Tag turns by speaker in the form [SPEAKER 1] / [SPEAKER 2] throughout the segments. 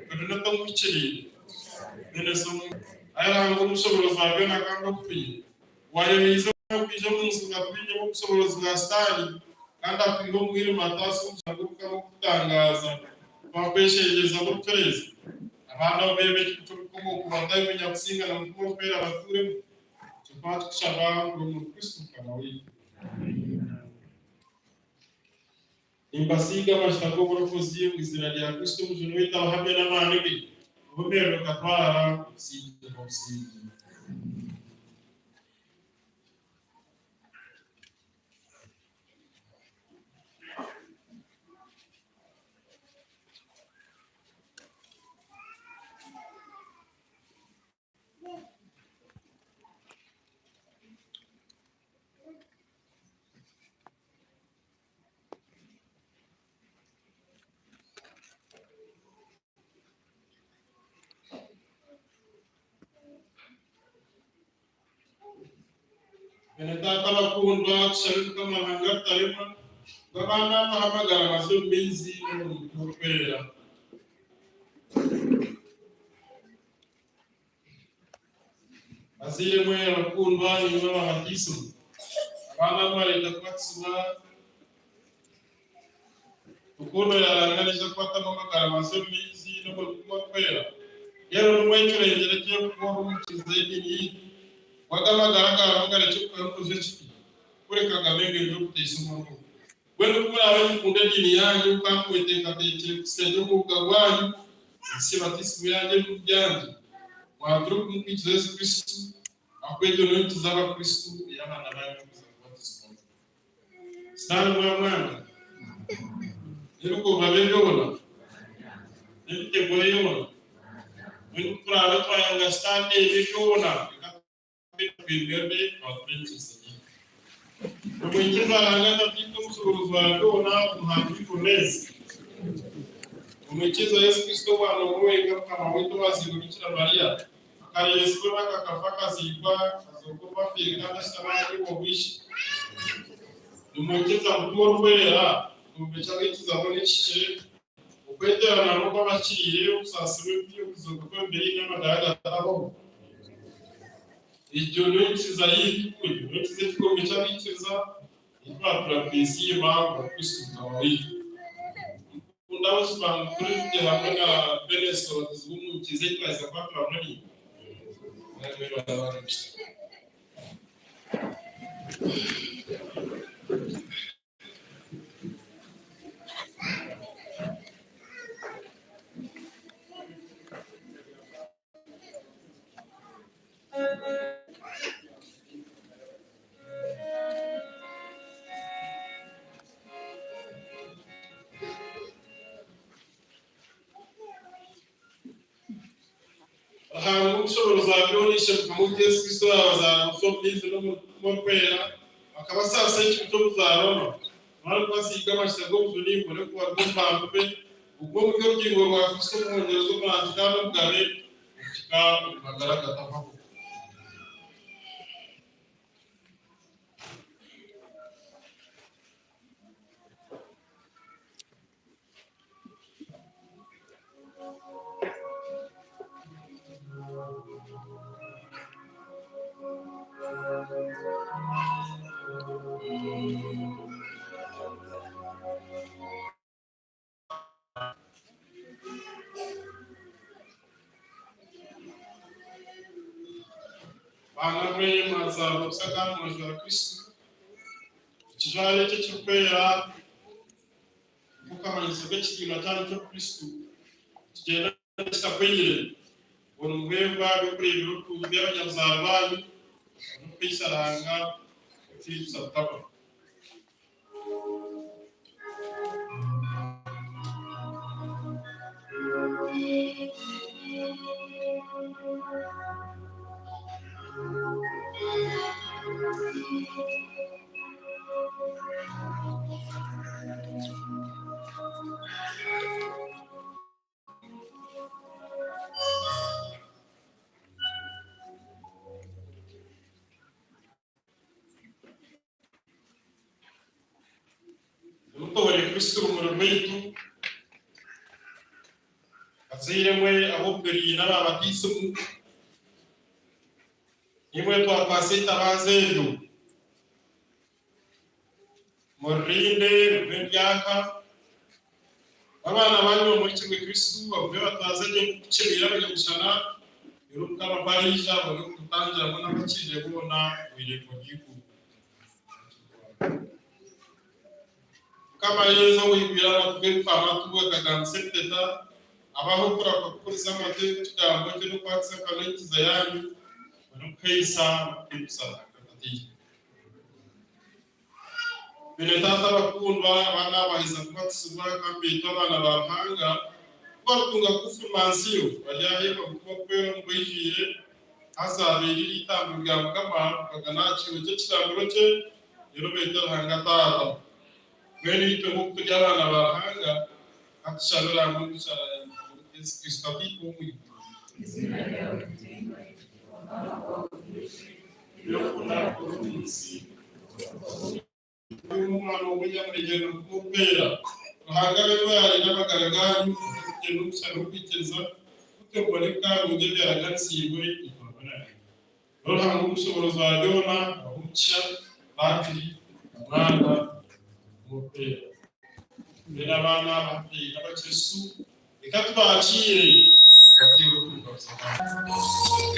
[SPEAKER 1] Bernadette Omuhikiriire, Mwene so Ai Ruhanga Omushoboorozi wa byona kandi okutwine, owaayoheize Omwana kwija omu nsi ngu atwihemu obushoboorozi bwa Sitaane kandi atwihe omu mwirima ataase omushana gw'Obukama ogurikutangaaza, twakweshengyereza n'obucureezi, abaana abo beebe ekigo ky'obukomooko batahe Munyakusinga na Mutima Orikwera batuuremu. Nikyo twakikushaba omuri Kristo Mukama waitu. Amiina. Nimbasiiga amajuta g'oburokozi omu iziina rya Kristo Omujuni waitu abahamya n'amaani ge, obumerero bukatwara obusingye n'obusingye. Beene Taata abakundwa, tushabe Mukama Ruhanga rutaremwa ngu abaana abahe amagara mazi omu maizi n'omu Mutima Orikwera. Bazaire mwe abakundwa, niimwe ababatiisimu. Abaana abu mwareeta kubatisibwa, rukundo ya Ruhanga neija kubatamu amagara mazi omu maizi n'omu Mutima Orikwera. Reero nimwecurengyere gye kuba ori omwikiriza y'ediini yaitu, ngu ago amagara gaawe mugarekye kugarukuza ekibi, kureka gabe ng'eby'okuteisa omurimo. Mbwenu ku muraabe nimukunda ediini yaanyu kandi mweteekateekire kuhitsya gye omwuga gwanyu, muhitsye batiisimu yaanyu ebibi byanyu, mwature okumukwikiriza Yesu Kristo, ahakuba egyo niyo nkiza Abakristo ei abaana baanyu barikuza kubatizibwamu. Sitaane mwamwanga n'ebikorwa bye byona n'emitego ye yoona. Mbwenu ku turaabe twayanga Sitaane ebye byona, reka Nimwikiriza Ruhanga Tataitwe Omushoboorozi wa byona, Omuhangi w'eiguru n'ensi? Nimwikiriza Yesu Kristo Omwana omwe wenka Mukama waitu owaazairwe Bikira Mariya, akareeba ensi yoona, akafa, akaziikwa, akazooka omu bafiire kandi ashutami aha buryo bw'Ishe? Nimwikiriza Mutima Orikwera, ekikombe ky'abaikiriza boona ekihikire, okweteerana n'okw'abahikiriire, okusaasirwa ebibi, okuzooka kw'emibiri n'amagara agatahwaho? Egyo niyo nyikiriza yaitu, egyo niyo nyikiriza ekikombe ky'abaikiriza, ei twatura twesiima omuri Kristo Mukama waitu. Nikunda buzima ngu turi hamwe na Beneso batizibwe omu nyikiriza ei twaheza kwatura hamwe naimwe. Ruhanga Omushoboorozi wa byona, Ishe Mukama waitu Yesu Kristo owaabazaara busha omu maizi n'omu Mutima Orikwera, akabasaasisa ekibi ky'obuzaarwa Mara kubasiiga amajuta g'obujuni, mubone kubarwa omu bantu be, mugume muri orugingo rwa Kristo Omuhongyerezi Omurangi kandi Omugabe, okuhika omu magara agatahwaho. Baana mwe mwazaarwa busya kandi mwajwara Kristo, ekijwaro ekyo ekirikwera Nk'akamanyiso k'ekitiinwa kyanyu ky'Obukristo, nikigyenda kitakwenyire ngu nimuheebwa eby'okureebera obutungi by'abanyabuzaare baanyu n'okuhaisa Ruhanga ekitiinisa butahwaho. Nimutobore Kristo orumuri rwaitu. Bazaire mwe ab'obugariyi n'aba batiisimu, naimwe twakwatsa eitabaaza eryo, muririnde rigume niryaka, n'abaana baanyu bamurikirwe Kristo, bagume batwaze gye nk'oku kibaire abanyamushana, reero Mukama ku ariija abone kumutangiramu n'abakiriire boona omu irembo ry'eiguru. Mukama Yesu owaigwire amatu g'ebifaamatu akagambisa ebiteta, abahe okurahuka kuhuriza amatu ekigambo kye n'okwakisa akanwa enyikiza yaanyu, mubone kuhaisa n'okuhimbisa Ruhanga Tataitwe. Beene Taata abakundwa, abaana aba baaheza kubatizibwa kandi baitwe abaana ba Ruhanga, ku baritunga kufirmansiyo, baryaheebwa Mutima Orikwera omu bwijwire, haza bairire eitambiro rya Mukama bagane aha kiibo ky'ekitambiro kye, Reero beete Ruhanga Taata. Mbwenu itwe nk'oku turi abaana ba Ruhanga, ka tushabire hamwe omu shaara ya Mukama waitu Yesu Kristo, Tataitwe ow'omu iguru.
[SPEAKER 2] Eiziina ryawe ritiinwe, Obukama bwawe bwije, ebi okunda bikorwe omu nsi nk'oku bikorwa omu
[SPEAKER 1] Iguru. Omwana ow'omunyamurengyerero Mutima Orikwera, Ruhanga abe niwe yarinda amagara gaanyu, abe kugyenda omu kushaba n'okwikiriza, kutyo mubone kutaahurungi ebyaraganisiibwe itwe hamwe na imwe. Ruhanga Omushoboorozi wa byona abahe omugisha, Patri, na Mwana, na Mutima Orikwera. Mbwenu abaana aba hati n'abakirisu, reka tubakiire bateerwe kuruga buzima.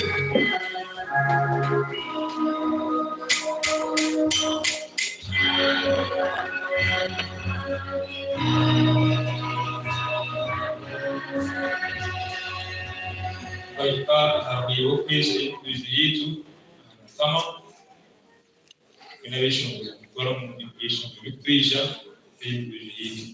[SPEAKER 3] Twahika aha bwire bw'okweza emitoijo yaitu ahari Mukama, twine abeshongozi kutwara omu byeshongoro by'okutoija kuteera emitoijo yaitu.